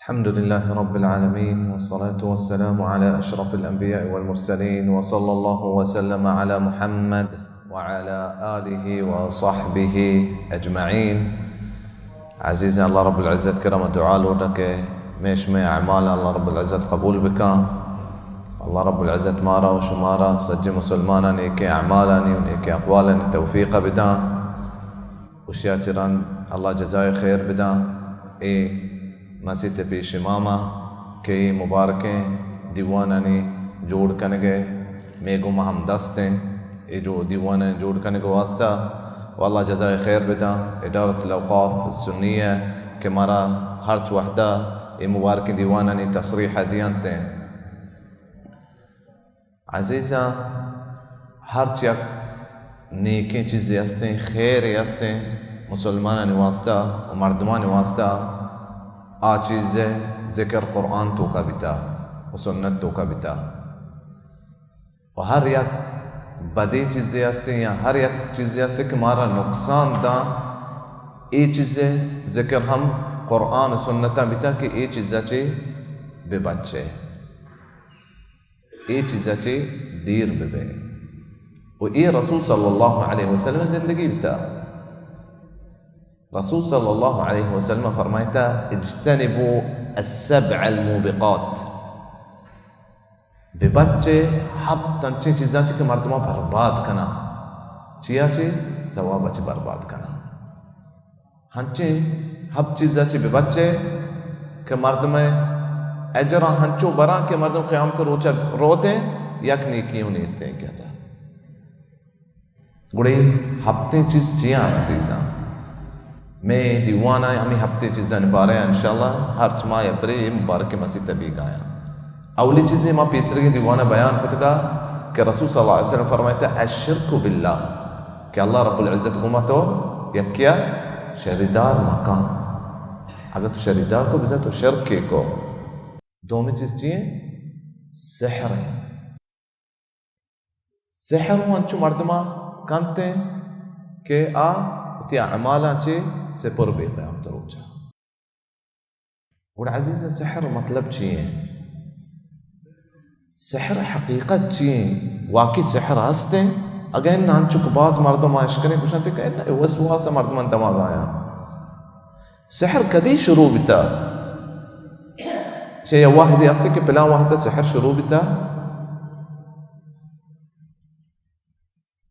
الحمد لله رب العالمين، والصلاة والسلام على أشرف الأنبياء والمرسلين، وصلى الله وسلم على محمد وعلى آله وصحبه أجمعين. عزیزیں، اللہ رب العزت کرا ما دعا لوٹاں کہ مئے شمئے اعمال اللہ رب العزت قبول بکاں۔ اللہ رب العزت مارا و شمارا سجیں مسلماناں نیکیں اعمالانی و نیکیں اقوالانی توفیق بداں۔ اشیا چہ رند اللہ جزائے خیر بداں۔ اے مسیت پیش اماما کہ اے مبارکیں دیوانانی جوڑ کنگے مئے گوما ہم دست ایں۔ اے جو دیوان جوڑ کنگ واسطہ و اللہ جزائے خیر بداں ادارت الاوقاف سنیہ کہ مارا ہرچ وحدہ اے مبارکیں دیوانانی تصریح دینت ایں۔ عزیزاں، ہرچ یک نیکیں چیزے ہستیں، خیرے ہستیں، مسلمانانی واسطہ و مردمانی واسطہ آ چیزے ذکر قرآن توکا بیتا و سنت توکا بیتا۔ و ہر یک بدیں چیزے ہستیں یا ہر یک چیزے ہستیں کہ مارا نقصان داں، اے چیزے ذکر ہم قرآن و سنتاں بیتا کہ اے چیزا چے ببچے۔ اے چیزا چے دیر ببے۔ و اے رسول صلی اللہ علیہ وسلم زندگی بتا۔ رسول صلی اللہ علیہ وسلم فرمائتا، اجتنبوا السبع الموبقات۔ ببچے ہپت انچیں چیزاں چے کہ مردماں برباد کنا۔ چیا چے؟ ثوابا چے برباد کنا۔ ہنچیں ہپت چیزا چے ببچے کہ مردم اجراں ہنچو براں کہ مردم قیامت روچا روتیں یک نیکی و نیستیں کرا۔ گڑے ہپتیں چیز چیاں عزیزاں؟ مئے دیوانا ہمیں ہپتیں چیزانی بارے انشاءاللہ ہرچ ماہ یا برے اے مبارک مسیت بیگایاں۔ اولی چیزے ما پیسرگیں دیوانا بیان کتگا کہ رسول صلی اللہ علیہ وسلم فرمائتا، الشرک باللہ، کہ اللہ رب العزت گوما تو یکیا شریدار مکان۔ اگر تو شریدار کو بزن تو شرکے کو۔ دومی چیز چی ایں؟ سحر ایں۔ سحر ہوں انچو مردماں کنت ایں کہ آ وتی اعمالاں چے سپر بے قیامت روچا۔ گڑا عزیزیں، سحر مطلب چی ایں؟ سحر حقیقت چی ایں؟ واقعی سحر ہست ایں؟ اگہ اناں، انچو کہ باز مردم اشکنیں گوشنت کہ اناں، اے وسواس مردمان دماغ آیاں۔ سحر کدی شروع بیتا؟ چہ یک وہدے ہست کہ پلان وہدا سحر شروع بیتا؟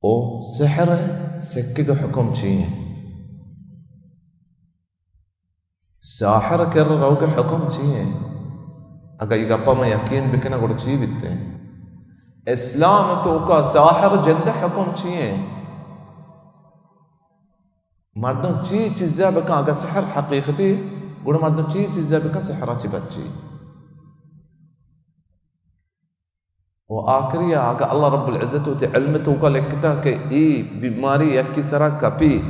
او سحر سکگ حکم چی ایں؟ ساحر کر روگ حکم چی ایں؟ اگہ اے گپا ما یقین بکناں گڑا چی بیت ایں؟ اسلام توکا ساحر جند حکم چی ایں؟ مردم چی چیزا بکن اگہ سحر حقیقتی، گڑا مردم چی چیزا بکن سحرا چی بچی؟ و آخری ء اگاں اللہ رب العزت وتی علم توکا لکھتا کہ اے بیماری یکی سرا کپی،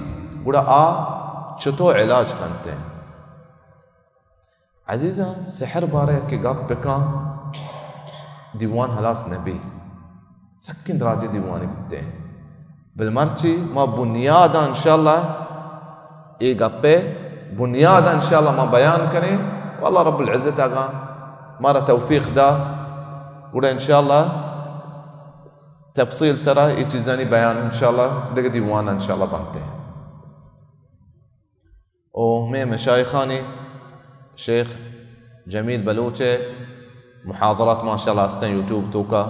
گڑا آ چتو علاج کنت ایں؟ عزیزاں، سحر بارہ یکی گپ بکاں، دیوان ہلاس نبی، سکیں دراجیں دیوانے بیت ایں۔ بل مرچی ما بنیاد انشاءاللہ اے گپے بنیاد انشاءاللہ ما بیان کنیں و اللہ رب العزت اگاں مارا توفیق دا گڑا انشاءاللہ تفصیل سرا اے چیزانی بیان انشاءاللہ دگہ دیوان انشاءاللہ بنت ایں۔ او مئے مشایخانی شیخ جمیل بلوچ ء محاضرات ماشاءاللہ ہستیں یوٹیوب توکا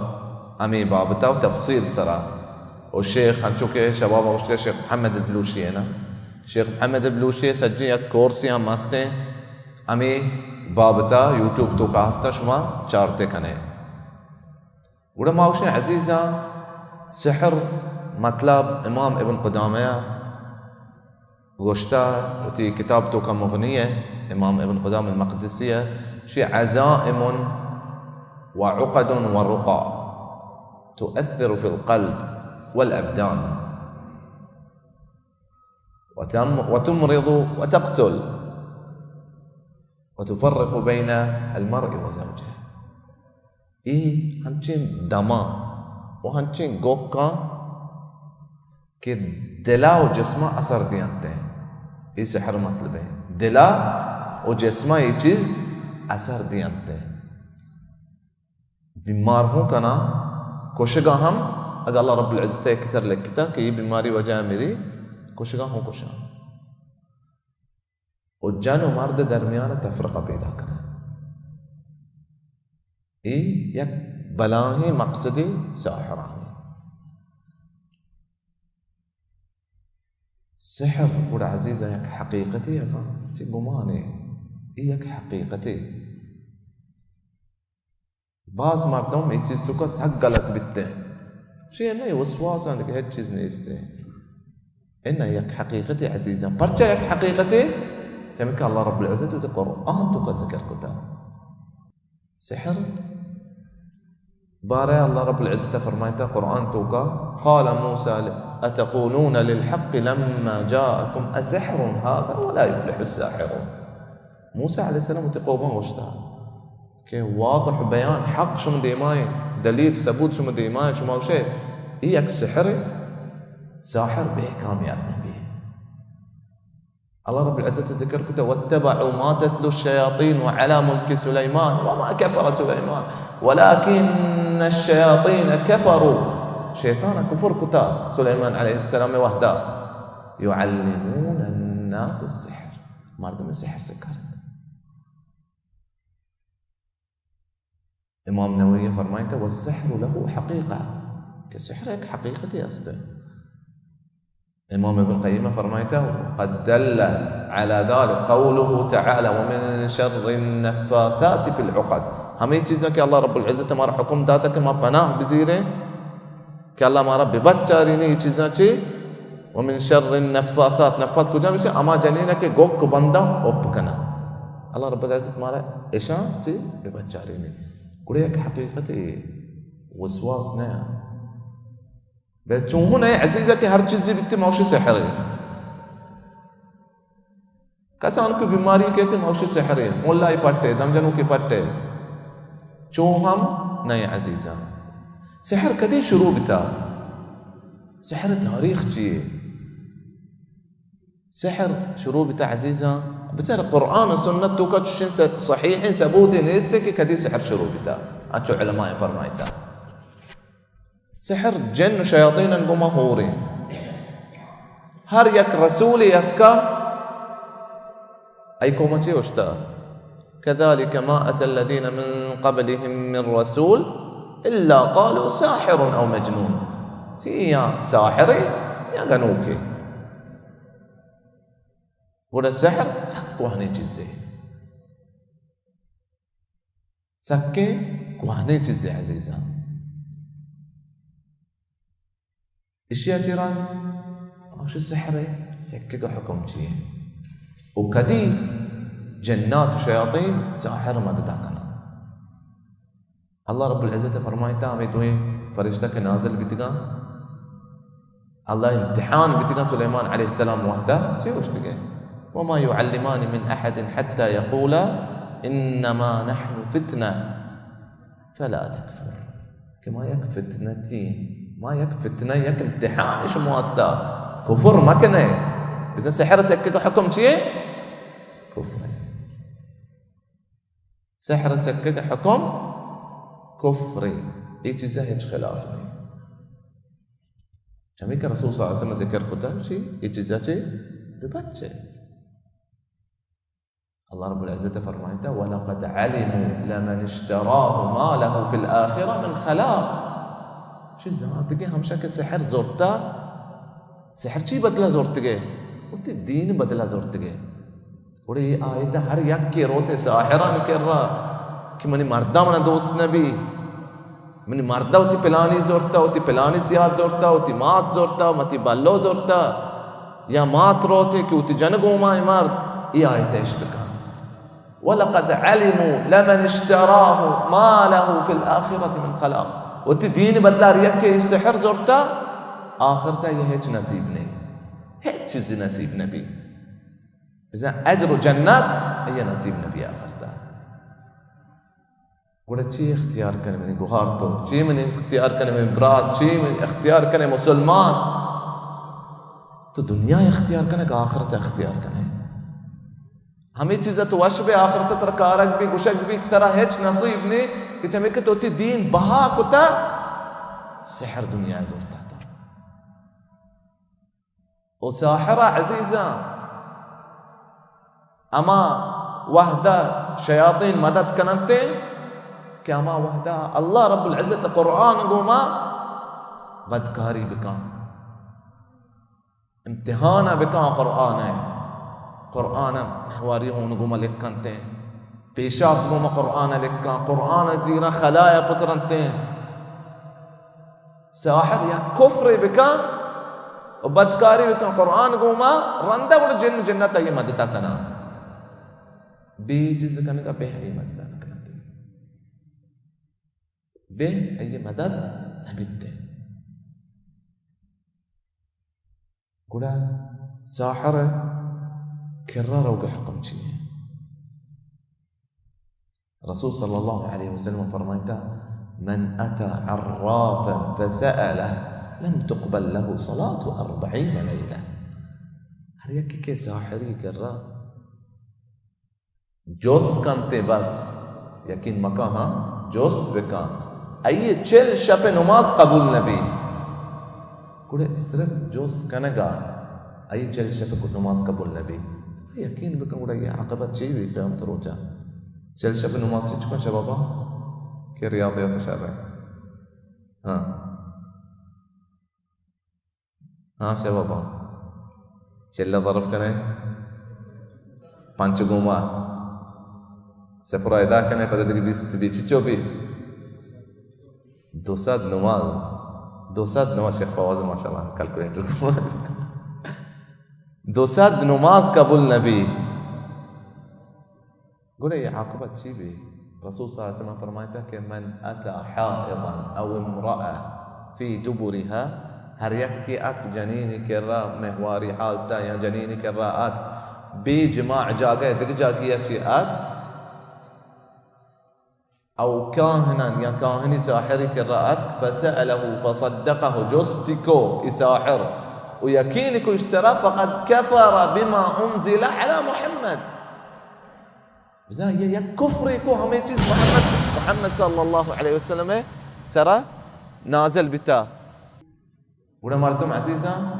ہمے بابتا و تفصیل سرا۔ و شیخ انچو کہ شباب گوشت کہ شیخ محمد بلوشی ہے نا، شیخ محمد بلوشی سجیں یک کورسے ہم ہستیں ہمے بابتا یوٹیوب توکا ہستیں، شما چارتے کنے۔ گڑا ما گوشیں عزیزاں، سحر مطلب امام ابن قدامہ ء گوشتہ وتی کتاب توکا مغنی ء، امام ابن قدامہ المقدسی ء، شی عزائم و عقد و رقى تؤثر في القلب والأبدان وتم-، وتمرض وتقتل وتفرق بين المرء وزوجه۔ اے ہنچیں دماں و ہنچیں گوکاں کہ دلا و جسما اثر دینت ایں۔ اے سحر مطلب ایں۔ دلا و جسما اے چیز اثر دینت۔ بیمار ہوں کنا، کشگا ہم، اگر اللہ رب العزت یک سر لکھتا کہ یہ بیماری وجہ مری، کشگا ہوں کشا۔ و جن و مرد درمیان تفرقہ پیدا کنا۔ اے یک بلاہیں مقصد ساحرانی۔ سحر گڑا عزیزاں یک حقیقتے، اگاں چہ گمانے، اے یک حقیقتے۔ باز مردم اے چیز توکا سک غلط بیتے۔ چی نہ، وسواس انت کہ ہچ چیز نیستے۔ اے نہ، یک حقیقتے عزیزاں۔ پرچا یک حقیقتے؟ چمیکہ اللہ رب العزت وتی قرآن توکا ذکر کتا۔ سحر بارہ اللہ رب العزت فرمائتا قرآن توکا، قال موسى أتقولون للحق لما جاءكم أسحر هذا ولا يفلح الساحرون۔ موسیٰ علیہ السلام وتی قوماں گوشتا کہ واضح بیان حق شما دیمائیں، دلیل ثبوت شما دیمائیں، شما گوشے اے یک سحر، ساحر بے کامیاب نبی۔ اللہ رب العزت ذکر کتا، واتبعوا ما تتلو الشياطين على ملك سليمان وما كفر سليمان ولكن الشياطين كفروا۔ شیطان کفر کتا سلیمان علیہ السلام وحدا۔ يعلمون الناس السحر، مردم سحر سکارت۔ امام نووی فرمائتا، والسحر له حقيقة، کہ سحر یک حقیقتے است۔ امام ابن قیم فرمائتا، قد دل على ذلك قوله تعالى، ومن شر النفاثات في العقد۔ ہمیں چیزاں کہ اللہ رب العزت مارا حکم داتا کہ ما پناہ بزیریں، کہ اللہ مارا ببچارینی اے چیزاں چی۔ ومن شر النفاثات، نفاث کجا بچے؟ اما جنین کہ گوک بندہ اپ کنا۔ اللہ رب العزت مارا اشاں چی ببچارینی۔ گڑے یک حقیقتے، وسواس نہ۔ بے چون ہے عزیزہ کہ ہر چیزی بیتی موشی سحر ہے۔ کسان کو بیماری کہتے موشی سحر ہے، ملائی پٹے، دمجنو کے پٹے۔ چون ہم نہیں عزیزہ۔ سحر کدی شروع بیتا؟ سحر تاریخ چیے؟ سحر شروع بیتا عزیزاں، بچار قرآن و سنت توکا چشیں س-، صحیحیں ثبوتے نیستے کہ کدی سحر شروع بیتا۔ انچو علماء فرمائیتا۔ سحر جن و شیاطین گوما ہوریں۔ ہر یک رسول اتکا، ای قوم چی اشتا؟ كذلك ما أتى الذين من قبلهم من رسول إلا قالوا ساحر أو مجنون۔ چی یا ساحر یا گنوکے۔ گڑا سحر سک کوہنیں چیزے۔ سکیں کوہنیں چیزے عزیزاں۔ اشیا چرا؟ آش سحر ہے، سکے کا حکم چی ہے؟ او کدی جنات و شیاطین ساحر مددا کنا؟ اللہ رب العزت فرمائتا، ہمیں دوئیں فرشتہ کے نازل بیتگا، اللہ امتحان بیتگا سلیمان علیہ السلام وحدہ، چی گوشتگے؟ وما يعلمان من أحد حتى يقولا إنما نحن فتنة فلا تكفر۔ کہ ما یک فتنتی، ما یک فتنہ، یک امتحان شما واسطہ، کفر مکنے۔ بزن سحر سکے کا حکم چیے؟ کفر ہے۔ سحر سکگ حکم کفرے، اے چیزا ہچ خلاف نہیں۔ چمی کہ رسول صلی اللہ علیہ وسلم ذکر کتا، چی اے چیزا چے ببچے۔ اللہ رب العزت فرمائتا، ولقد علموا لمن اشتراه ما له في الآخرة من خلاق۔ چی زانتگے ہمشا کہ سحر زورتا، سحر چی بدلا زورتگے؟ وتی دین بدلا زورتگے۔ گڑا اے آیت ہر یکے روت ساحران کرا کہ منی مردا منا دوست نبی، منی مردا وتی پلانی زورتا، وتی پلانی سیاد زورتا، وتی مات زورتا، وتی بلو زورتا، یا مات روت کہ وتی جن گوما مرد، اے آیت اشتکا۔ ولقد علموا لمن اشتراه ما له في الآخرة من خلاق۔ وتی دین بدلا ہر یکے سحر زورتا، آخرتا یہ ہچ نصیب نہیں، ہچ چیزی نصیب نبی۔ بزاں اجر و جنت اے نصیب نبی آخرتا۔ گڑا چی اختیار کنے منی گوہار تو؟ چی منی اختیار کنے منی برات؟ چی منی اختیار کنے مسلمان؟ تو دنیا اختیار کنے کہ آخرت اختیار کنے؟ ہمے چیز ءَ تو وش بے، آخرت ءَ ترا کارگ بی، گشگ بی کہ ترا ہچ نصیب نے کہ چمے کہ تو تی دین بہا کتا، سحر دنیا ءَ زورتا تو۔ او ساحر عزیزاں، اما وہدہ شیاطین مدد کننتے کہ اما وہدہ اللہ رب العزت قرآن گوما بدکاری بکن۔ امتحان ءَ بکاں قرآن ءَ، قرآن ءَ مہواری ہون گوما لکھنتے، پیشاپ گوما قرآن ءَ لکھاں، قرآن ءَ زیراں خلا ءَ پترنتے۔ ساحر یک کفرے بکاں و بدکاری بکاں قرآن گوما، رندہ گڑا جن جنت آئی مدتا کناں۔ بے جز کنگا بہ آئی مدتا نکننتے۔ بہ آئی مدد نبیتے۔ گڑا ساحر ءِ کرا روگ ءِ حکم چی اِنت؟ رسول صلی اللہ علیہ وسلم فرمائتا، من اتى عرافا فسأله لم تقبل له صلاة أربعين ليلة۔ ہر یکے کہ ساحری کرا جست کنتے بس، یقین مکن، ہاں، جست بکن، آئی چل شپ نماز قبول نبی۔ گڑا صرف جست کنگا آئی چل شپ نماز قبول نبی۔ یقین بکن، گڑا یہ عاقبت چی بی قیامت روچا؟ چل شپ نماز چی چکن شبابا کہ ریاضیات شر ہے۔ ہاں۔ ہاں شبابا، چل ءَ ضرب کنے، پنچ گوما، صفر ءَ ادا کنے، پدا دیگہ بیست بی، چچو بی؟ دو سد نماز، دو سد نماز، شیخ فواز ماشاءاللہ کیلکولیٹر کو۔ دو سد نماز قبول نبی۔ گڑا یہ عاقبت چی بی؟ رسول صلی اللہ علیہ وسلم فرمائتا کہ من اتى حائضا او امرأة في دبرها، ہر یکے اتک جنینی کرا مہواری حالتا یا جنینی کرا اتک بے جماع جاگہ دگہ جاگہ چی اتک، او کاہنان یا کاہنی ساحری کرا اتک، فسأله فصدقه، جستی کو ای ساحر و یقین کو اش سرا، فقد كفر بما انزل على محمد۔ بزاں یہ یک کفرے کو ہمے چیز محمد، محمد صلی اللہ علیہ وسلم سرا نازل بیتا۔ گڑا مردم عزیزاں،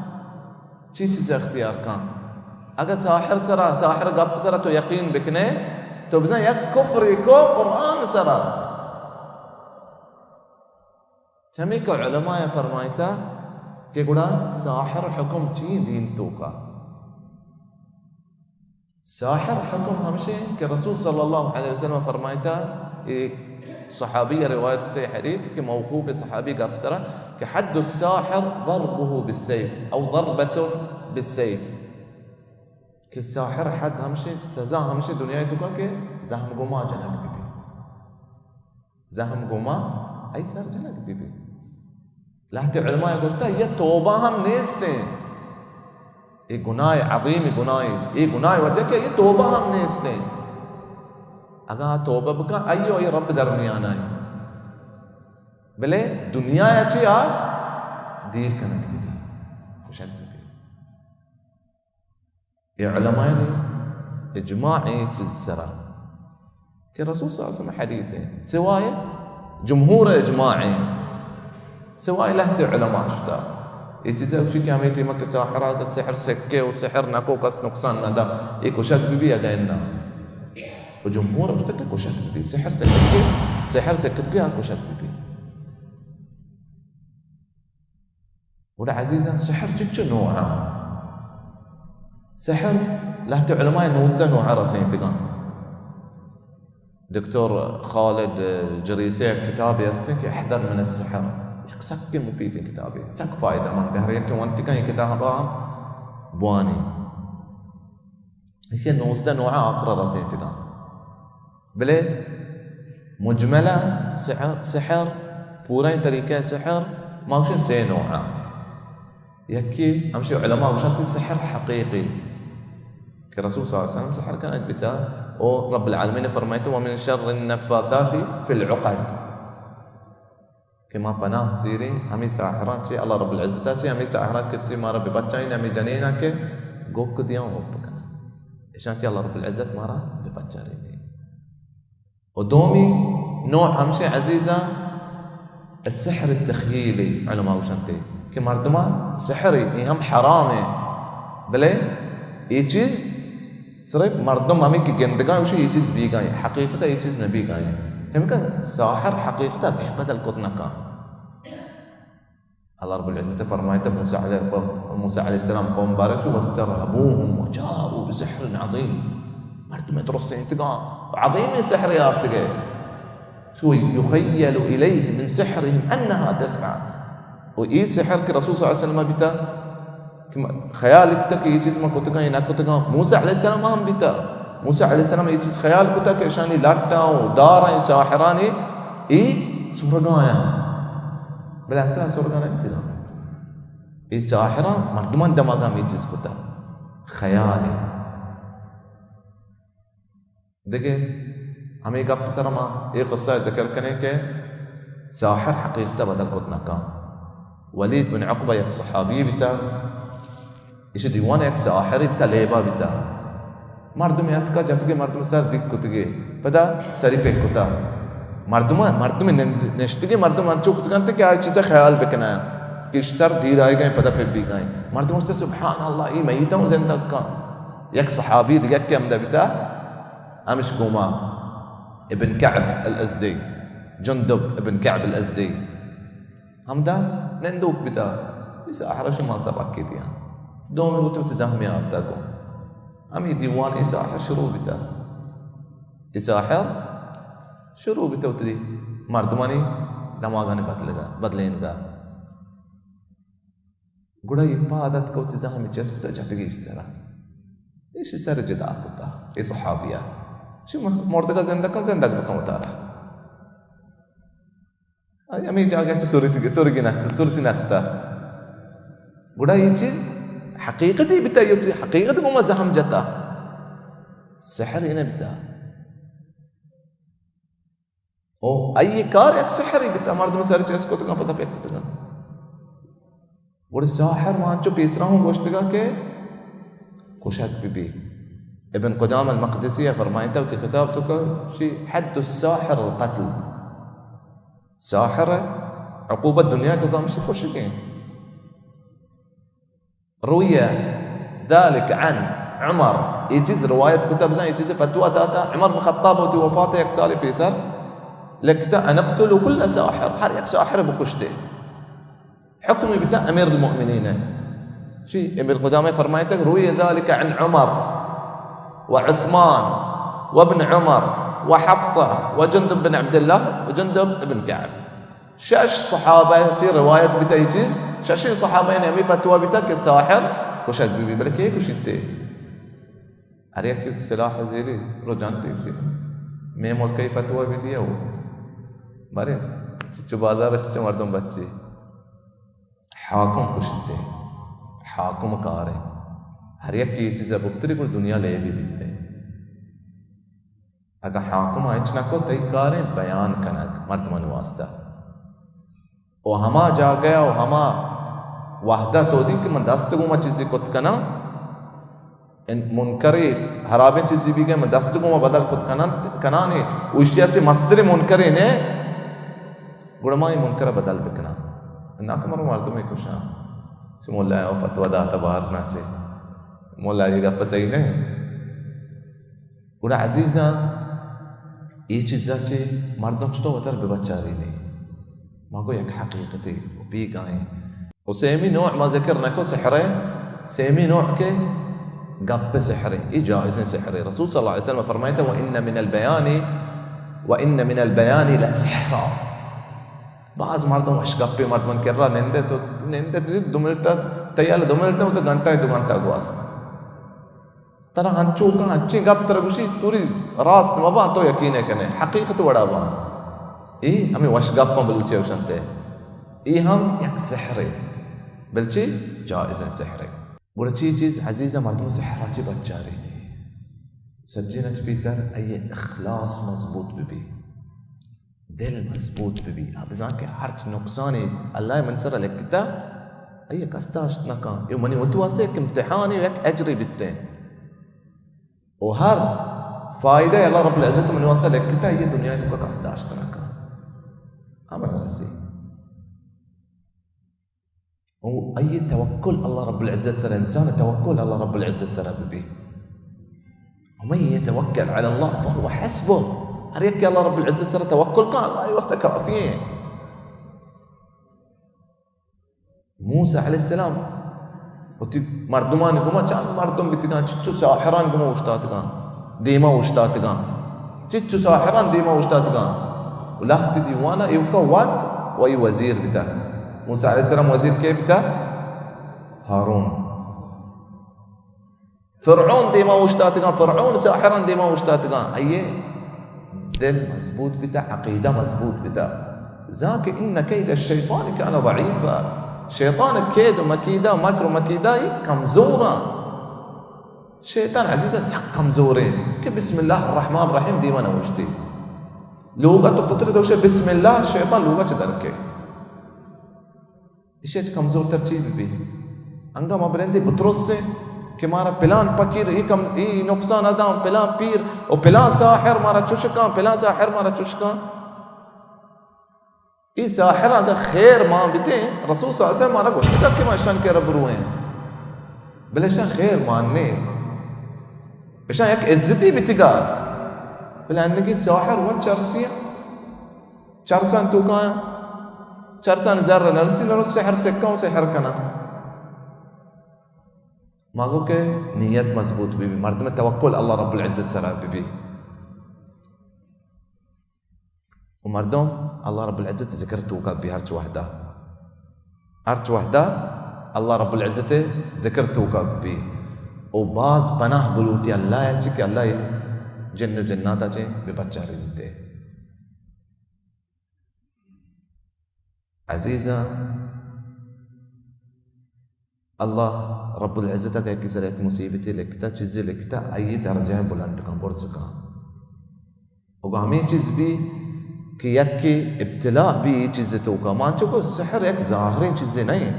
چی چیز اختیار کن؟ اگر ساحر سرا، ساحر گپ سرا تو یقین بکنے، تو بزاں یک کفرے کو قرآن سرا۔ چمی کہ علماء فرمائتا کہ گڑا ساحر حکم چی دین توکا؟ ساحر حکم ہمشے کہ رسول صلی اللہ علیہ وسلم فرمائتا، ایک صحابی روایت کتے حدیث کہ موقوف صحابی گپ سرا کہ حد الساحر ضربه بالسيف او ضربة بالسيف، کہ ساحر حد ہمشے، سزا ہمشے دنیا توکا کہ زہم گما جنگ بی بی۔ زہم گوما آئی سر جنگ بہ بی۔ لہتے علماء گوشتا، یہ توبہ ہم نیستیں۔ یہ گناہ عظیم گناہ، یہ گناہ وجہ کہ یہ توبہ ہم نیستیں۔ اگاں آ توبہ بکن، آئی و آئی رب درمیان آئی۔ بلے دنیا چی آ دیر کنگ بہ بی، کشگ بہ بی۔ اے علماءانی اجماع ایں چیز سرا کہ رسول صلی اللہ علیہ وسلم حدیث ایں، سوائے جمہور اجماع ایں، سوائے لہتے علماء شتا۔ اے چیز ہے کہ ہمیں ٹیمہ کہ ساحرات سحر سکے و سحر نکو کس نقصان نہ دا، اے کشگ بہ بی اگہ انا۔ و جمہور گوشتا کہ کشگ بہ بی، سحر سکت کے، سحر سکت کے آ کشگ بہ بی۔ گڑا عزیزاں، سحر چچو نوع آ؟ سحر لہتے علماء نوزدہ نوع رسینتگاں۔ دکتور خالد جریسے یک کتابے ہستیں کہ احذر من السحر، یک سک مفیدیں کتابے، سک فائدہ مند۔ ہر یک ونتگاں یہ کتاب بوانی۔ ایشی نوزدہ نوع آخر رسیتگاں۔ بلے مجملہ سحر، سحر، پوریں طریقہ سحر، ما گوشیں سے نوع۔ یکی ہمشی علماء گوشنت سحر حقیقی کہ رسول صلی اللہ علیہ وسلم سحر کنگ بیتا، او رب العالمین فرمائیتا، ومن شر النفاثات في العقد۔ کہ ما پناہ زیریں ہمے ساحراں چے، اللہ رب العزت ء چے، ہمے ساحراں کہ چے مارا بہ بچائین، ہمے جنیناں کہ گوک دیاں و ہپ کناں۔ اشان چی اللہ رب العزت مارا بپچارینی۔ و دومی نوع ہمشہ عزیزاں، السحر التخیلی، علماء گوشنتے کہ مردماں سحر، اے ہم حرام ہے، بلے اے چیز صرف مردم ہمیں کہ گندگاں، اشی اے چیز بیگائیں، حقیقت اے چیز نہ بیگائیں۔ چمیکہ ساحر حقیقت بے بدل کت نہ کن۔ اللہ رب العزت فرمائتا، موسیٰ علیہ، موسیٰ علیہ السلام قوم بارک، واسترهبوهم وجاءوا بسحر عظیم۔ مردم درست انتگاں، عظیم سحر آرتگے۔ تو یخیل الیہ من سحرهم انها تسعی۔ و ای سحر کہ رسول صلی اللہ علیہ وسلم بیتا، کہ ما خیال کتا کہ یہ چیز ما کتگاں یا نہ کتگاں۔ موسیٰ علیہ السلام ہم بیتا۔ موسیٰ علیہ السلام یہ چیز خیال کتا کہ اشانی لٹاں و داراں ساحرانی ای سرگایاں۔ بلے اصلا سرگا نہ بیتی۔ ای ساحراں مردمان دماغا ہم یہ چیز کتا۔ خیال ہے۔ دگہ ہمے گپ سر ما اے قصہ ذکر کنیں کہ ساحر حقیقت بدل کت نہ کن۔ ولید بن عقبہ یک صحابی بیتا، ایشی دیوان یک ساحر بیتا، لیبا بیتا۔ مردم اتکا جتگے، مردم سر دک کتگے، پدا سری پک کتا۔ مردم، مردم نند-، نشتگے، مردم انچو کتگنت کہ آ چیزا خیال بکنن کہ ایش سر دیر آئیگا، پدا پک بیگا۔ مردم گوشت، سبحان اللہ، ای میتاں زندگ کن۔ یک صحابی دگہ کہ ہمدا بیتا، ہمش گوما ابن کعب الازدی، جندب ابن کعب الازدی، ہمدا نندوک بیتا۔ ای ساحر شما سبق کی دیا۔ دومی وتی وتی زہمی آرتا کو۔ ہمی دیوان ای ساحر شروع بیتا۔ ای ساحر شروع بیتا وتی مردمانی دماغانی بدلگا، بدلینگا۔ گڑا اے پاد اتک وتی زہمی چست کتا جتگی ایش سرا۔ ایشی سر جدا کتا، اے صحابیا۔ چی م-، مردگا زندگ کن، زندگ بکن وتارا۔ آئی ہمیں جاگہ چی سرتی، سرگی نہ، سرتی نہ کتا۔ گڑا اے چیز حقیقتی بیتا، اے حقیقت گوما زہم جتا۔ سحر اے نہ بیتا۔ او آئی کار یک سحری بیتا، مردم سر چست کتگاں، پدا پک کتگاں۔ گڑا ساحر مانچو پیسرا ہوں گوشتگا کہ کشگ بہ بی۔ ابن قدامہ المقدسی ء فرمائتا وتی کتاب توکا، شی حد الساحر القتل۔ ساحر عقوبت دنیا توکا ہمشی کشگیں۔ روی ذلك عن عمر، اے چیز روایت کتا، بزاں اے چیز فتوی داتا۔ عمر بن خطاب وتی وفات یک سال پیسر لکھتا، ان اقتلوا كل ساحر، ہر یک ساحر بکشتے۔ حکم بیتا امیر المؤمنین۔ شی ابن قدامہ فرمائتا، روی ذلك عن عمر وعثمان وابن عمر وحفصة وجندب بن عبد الله وجندب بن كعب۔ شش صحابہ چی روایت بیتا اے چیز، ششیں صحابہ نے ہمیں فتوی بیتا کہ ساحر کشگ بہ بی، بلے کے کشیتے؟ ہر یکی سلاح زیری رو جانتے اسی۔ میں ملکی فتوی بیتی ہے وہ۔ بارے چچو بازار چچو مردم بچی۔ حاکم کشیتے۔ حاکم کارے۔ ہر یکی اے چیز بکتری گڑ دنیا لے بھی بیتے۔ اگاں حاکم ء ہچ نہ کت، تئی کاریں بیان کنگ مردمانی واسطہ۔ و ہما جاگہ ء و ہما وہدہ تو دی کہ من دست گوما چیزے کت کناں، ان منکرے ہرابیں چیزے بیگہ من دست گوما بدل کت کناں، کنانے، و ایشی ء چہ مستریں منکرے نے، گڑا ما اے منکر ء بدل بکناں۔ ناکہ مرو مردمے کشاں۔ چہ مولا ء فتوی داتا بہر نہ چے۔ مولا اے گپ صحیح نہ۔ گڑا عزیزاں، اے چیزا چے مردم چطور وتر بہ بچارینی؟ ما گو یک حقیقتے و بیگاہیں۔ و سیمی نوع ما ذکر نکو سحرے، سیمی نوع کے گپ سحرے، اے جائزیں سحرے۔ رسول صلی اللہ علیہ وسلم فرمائتا، وان من البیان، وان من البیان لسحرا۔ باز مردم وش گپے مردمن کرا نندے تو، نندے دو منٹ، تیال دو منٹ تو گھنٹہ دو گھنٹہ گواست۔ ترا ہنچو کن، ہنچیں گپ ترا گوشی، توری راست مباں، تو یقین کنے، حقیقت وڑا باں۔ اے ہمیں وش گپاں بلوچی اوشنتے۔ اے ہم یک سحرے، بلچی جائزیں سحرے۔ گڑا چی چیز عزیزاں مردم سحرا چی بچاری؟ سجین اچ پیسر اے اخلاص مضبوط بہ بی۔ دل مضبوط بہ بی، آ بزاں کہ ہرچ نقصانے اللہ ء من سرا لکھتا، آئی ء کس داشت نہ کن۔ اے منی وت واسطہ یک امتحانے و یک اجرے بیتیں۔ و ہر فائدہ اللہ رب العزت منی واسطہ لکھتا، یہ دنیا تو کا کس داشت نہ کا، ہمیں نہ رسی۔ و ای توکل اللہ رب العزت سر، انسان توکل اللہ رب العزت سر ببی۔ ومن يتوكل على الله فهو حسبه۔ ہر یک کہ اللہ رب العزت سر توکل کا، اللہ ای واسطہ کافی ہیں۔ موسی علیہ السلام وتی مردمان گما، چند مردم بیتگاں، چچو ساحران گما اوشتاتگاں، دیما اوشتاتگاں، چچو ساحران دیما اوشتاتگاں۔ و لہتی دیوانا ایوکا وت و ای وزیر بیتا۔ موسی علیہ السلام وزیر کے بیتا؟ ہارون۔ فرعون دیما اوشتاتگاں، فرعون ساحران دیما اوشتاتگاں۔ آئیے دل مضبوط بیتا، عقیدہ مضبوط بیتا۔ ذاک ان کید الشیطان کان ضعیفا۔ شیطان کید و مکیدہ، مکر و مکیدہ ای کمزوراں۔ شیطان عزیزہ سک کمزوریں کہ بسم اللہ الرحمن الرحیم دیما نہ اوشتی۔ لوگا تو پتر دوشے بسم اللہ، شیطان لوگا چہ درکے۔ ایشی ءَ چہ کمزور تر چی بہ بی؟ انگا ما برندے بترسیں کہ مارا پلان پکیر ای کم، ای نقصان اداں، پلان پیر و پلان ساحر مارا چشکاں، پلان ساحر مارا چشکاں۔ ای ساحر اگا خیر مان بیتیں، رسول صلی اللہ علیہ وسلم مارا گوشتگ کہ ما اشان کرا برویں۔ بلے اشان خیر مان نے۔ اشان یک عزتی بیتگا۔ بلے انگی ساحر و چرسیاں۔ چرسان توکا، چرسان زر نرسی، نرو سحر سکا و سحر کنا۔ ما گو کہ نیت مضبوط بی، بی، مردم توکل اللہ رب العزت سرا بی، بی۔ و مردم اللہ رب العزت ذکر توکا بی ہرچ وحدہ۔ ہرچ وحدہ اللہ رب العزت ذکر توکا بی۔ و باز پناہ بلوٹی اللہ ءَ چی کہ اللہ ءَ جن و جناتا چی بے بچاری دیتے۔ عزیزاں، اللہ رب العزت اگہ یکے سر یک مصیبتے لکھتا، چیزے لکھتا، آئی درجہ بلند کن، برز کن۔ اگہ ہمیں چیز بھی کہ یکے ابتلاء بھی ای چیز توکا، مان چکو سحر یک ظاہریں چیزے نہیں،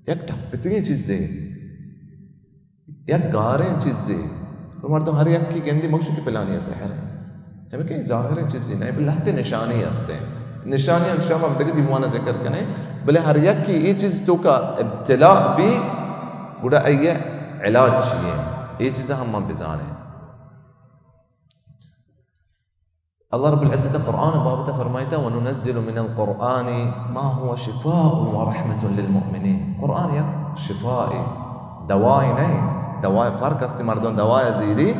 یک ٹپتگیں چیزے۔ یک گاریں چیزے۔ گڑا مردم ہر یکے گندی مگوشی کہ پلانی ءَ سحر ہے۔ چمے کہ ظاہریں چیزے نہ، بلے لہتے نشانی ہستے۔ نشانی انشاءاللہ ہم دگہ دیوانا ذکر کنے۔ بلے ہر یکے اے چیز توکا ابتلاء بی، گڑا اے علاج چیئے؟ اے چیزا ہم من بزانے۔ اللہ رب العزت قرآن بابت فرمائتا، وننزل من القرآن ما هو شفاء ورحمة للمؤمنين۔ قرآن یک شفاء، دوائی نہیں۔ دوائی فرق است، مردم دوائی زیری،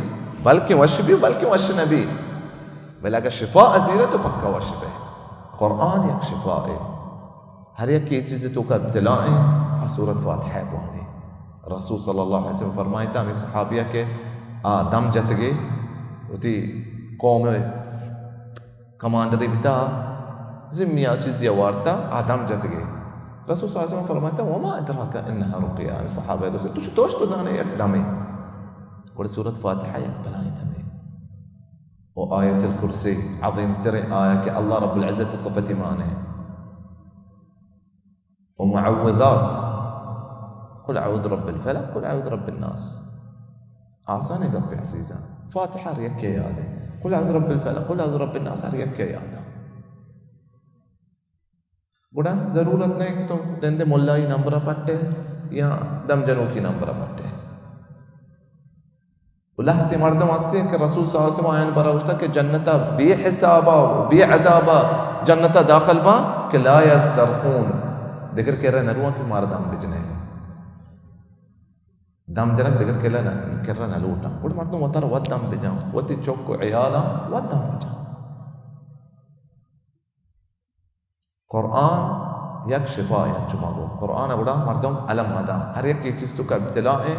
بلکہ وش بی، بلکہ وش نبی۔ بلے اگر شفاء زیرے تو پکا وش بے۔ قرآن یک شفاء۔ ہر یکے اے چیز توکا ابتلاء ایں، آ سورت فاتحہ بوانی۔ رسول صلی اللہ علیہ وسلم فرمائتا، ہمیں صحابیہ کہ آ دم جتگے، وتی قوم کمانڈرے بیتا، زمیا چیزی وارتا، آ دم جتگے۔ رسول صلی اللہ علیہ وسلم فرمائتا، وما ادراک انها رقیہ۔ ہمیں صحابہ گوشت، تو چطور تو زانے یک دمے؟ گڑا سورت فاتحہ یک بلائیں دمے۔ و آیت الکرسی عظیم ترین آیہ کہ اللہ رب العزت صفتی مانے۔ و معوذات، قل اعوذ رب الفلق، قل اعوذ رب الناس۔ آسانیں گپے عزیزاں۔ فاتحہ ہر یکے یاد ہے۔ قل اعوذ رب الفلق، قل اعوذ رب الناس ہر یکے یاد ہے۔ گڑا ضرورت نہیں کہ تو رندے ملائی نمبر پٹے یا دم جنوکی نمبر پٹے۔ و لہتے مردم ہستیں کہ رسول صلی اللہ علیہ وسلم آیان برا گوشتا کہ جنتا بے حسابا و بے عذابا جنتا داخل باں کہ لا یسترقون، دگر کرا نرواں کہ مارا دم بجنے۔ دم جنگ دگر کرا نہ، کرا نہ لوٹاں۔ گڑا مردم وتر وت دم بجاں، وتی چک و عیالاں وت دم بجاں۔ قرآن یک شفا ہے، انچو ما گو۔ قرآن گڑا مردم الم مدا۔ ہر یک چیز توکا ابتلاء ہے،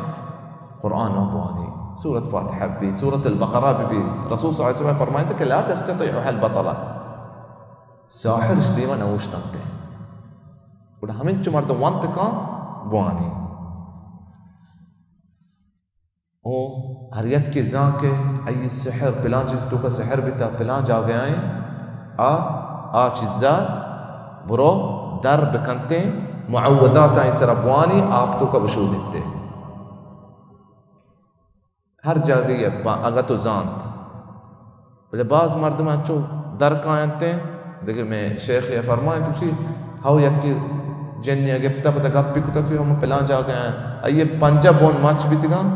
قرآن بوانی۔ سورت فاتحہ بی، سورت البقرہ بی بی۔ رسول صلی اللہ علیہ وسلم فرمائیتا کہ لا تستطيعها البطلة۔ ساحر اش دیما نہ اوشتنت۔ گڑا ہمینچو مردم ونت کن بوانی۔ او ہر یکے زان کہ ای سحر، پلان چیز توکا سحر بیتا، پلان جاگہ آئیں، آ، آ چیزا برو در بکنتیں، معوذات آئیں سرا بوانی، آپ توکا بشودنتے۔ ہر جاگہ ءَ پا-، اگاں تو زانت۔ بلے باز مردم انچو در کاینت، دگہ مئے شیخ ءَ فرمائینت، گوشی، ہو یکے جنے ءَ گپتہ، پدا گپے کتہ کہ ہم پلان جاگہ ءَ آئی ءِ پنجاہ بن مچ بیتگاں،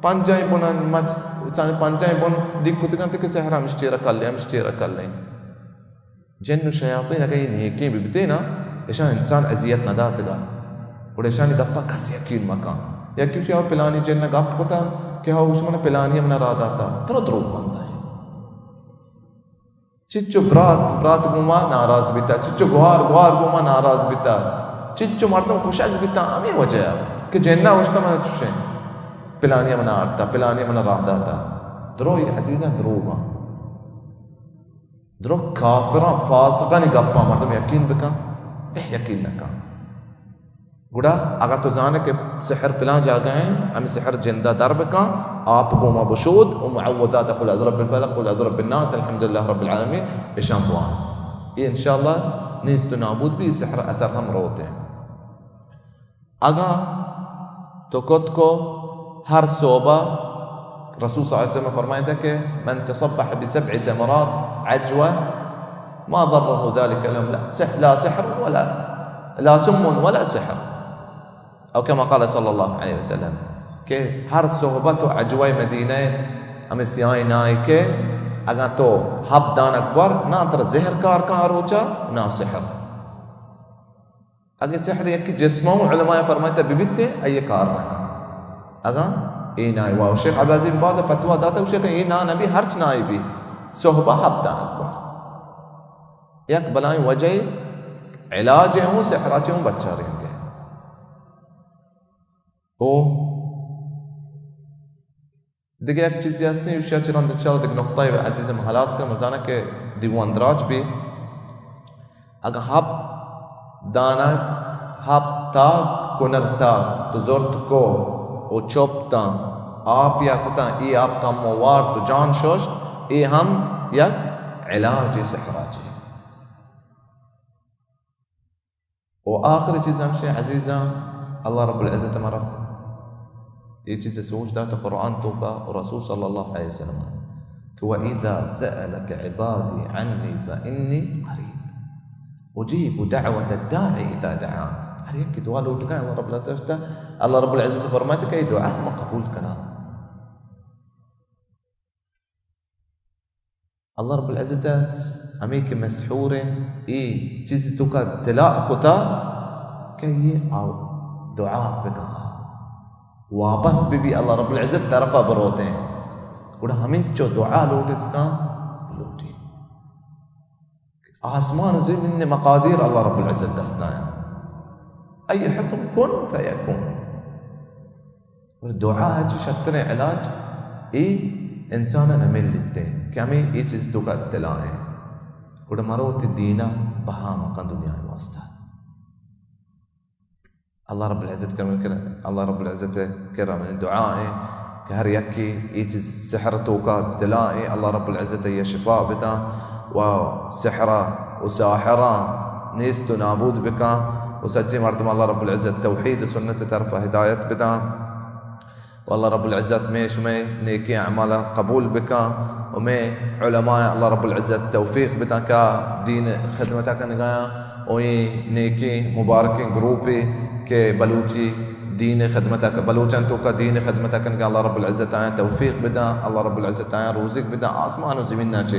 پنجاہیں بن مچ، انسان پنجاہیں بن دیگ کتگاں کہ سحر ہمشی چیرا کلیں، ہمشی چیرا کلیں۔ جن و شیاطین اگاں اے نیکیں بہ بیتیں نا، اشاں انسان اذیت نہ داتگا، گڑا اشانی گپا کس یقین مکن۔ یکے گوشی، او پلانی جن ءَ گپ کتا کہ ہو، گوش من پلانی ءَ منا راہ داتا، ترا دروگ بندہ ایں۔ چچو برات، برات گوما ناراض بیتا، چچو گوہار، گوہار گوما ناراض بیتا، چچو مردم کشگ بیتا، ہمے وجہ ءَ کہ جن ءَ گوشتا من چوشیں، پلانی ءَ منا آرتا، پلانی ءَ منا راہ داتا۔ دروئی عزیزاں، دروگاں۔ درو کافراں، فاسقانی گپاں مردم یقین بکن؟ بہ یقین نکن۔ گڑا اگاں تو زانے کہ سحر پلان جاگہ ایں، ہمے سحر جندا در بکن، آپ گوما بشود و معوذات قل اعوذ برب الفلق، قل اعوذ برب الناس، الحمدللہ رب العالمین، اشاں بوان۔ اے انشاءاللہ نیست و نابود بی، سحر اثر ہم روت ایں۔ اگاں تو کت کو ہر صحبہ، رسول صلی اللہ علیہ وسلم فرمائیتا کہ من تصبح بسبع تمرات عجوة ما ضره ذلك اليوم، لا سح-، لا سحر ولا، لا سم ولا سحر، او كما قال صلی اللہ علیہ وسلم، کہ ہر صحبہ تو عجوہ مدینہ، ہمے سیاہیں ناہے کہ اگاں تو ہپت دانگ بور، نہ ترا زہر کار کن آ روچا، نہ سحر۔ اگہ سحر یکے جسم ءَ، علماء فرمائیتا ببیت، آئی کار نہ کن۔ اگاں اے ناہے، وا شیخ عبدالعزیز بن باز فتویٰ داتا، گوشی کہ اے ناہ نبی، ہرچ ناہے بی، صحبہ ہپت دانگ بور۔ یک بلائیں وجہ علاج اوں، سحرا چہ اوں بچارینگ ءَ۔ او دگہ یک چیزے ہستیں، ایشی ءَ چہ رند انشاءاللہ دگہ نقطہ ءَ عزیز ہم ہلاس کناں، مزاناں کہ دیوان دراج بی۔ اگاں ہپت دانگ، ہپت تاگ، کنر تاگ تو زرت کو و چپتاں، آپ یا کتاں، اے آپ کمو وارت و جان ششت، اے ہم یک علاجے سحرا چہ۔ و آخری چیز ہمشیں عزیزاں، اللہ رب العزت مارا اے چیز سوچ دات قرآن توکا و رسول صلی اللہ علیہ وسلم کہ وَإِذَا سَأَلَكَ عِبَادِي عَنِّي فَإِنِّي قَرِيبٌ أُجِيبُ دَعْوَةَ الدَّاعِ إِذَا دَعَانِ۔ ہر یک دعا لوٹگا اللہ رب العزت، اللہ رب العزت فرمائیت کہ اے دعا ہم قبول کناں۔ اللہ رب العزت ہمے کہ مسحور ایں، اے چیز توکا ابتلا کتا کہ اے آ دعا بکا، واپس بہ بی اللہ رب العزت طرفا بروتیں۔ گڑا ہمینچو دعا لوٹت کن بلوٹی۔ آسمان و زمین مقادیر اللہ رب العزت دستا ایں۔ آئی حکم کن فیکون۔ اور دعا ءَ چہ شرتریں علاج اے انسان ءَ نہ ملیت کہ ہمے اے چیز توکا ابتلا ایں۔ گڑا مرو وتی دین ءَ بہا مکن دنیا ءِ واسطہ۔ اللہ رب العزت کرم کر، اللہ رب العزت کرا منی دعا ایں کہ ہر یکے اے چیز سحر توکا ابتلا ایں، اللہ رب العزت آئی ءَ شفا بداں و سحر و ساحراں نیست و نابود بکاں و سجیں مردم اللہ رب العزت توحید و سنت طرف ہدایت بداں۔ و اللہ رب العزت مئے شمئے نیکیں اعمال قبول بکاں و مئے علماء اللہ رب العزت توفیق بداں کہ دین خدمت کنگایاں و اے نیکیں مبارکیں گروپے کہ بلوچی دین خدمت، بلوچاں توکا دین خدمت کنگا، اللہ رب العزت آیاں توفیق بداں، اللہ رب العزت آیاں روزیک بداں آسمان و زمین ءَ چہ۔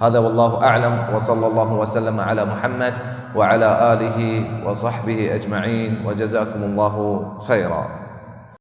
هذا والله أعلم، وصلى الله وسلم على محمد وعلى آله وصحبه أجمعين، وجزاكم الله خيرا۔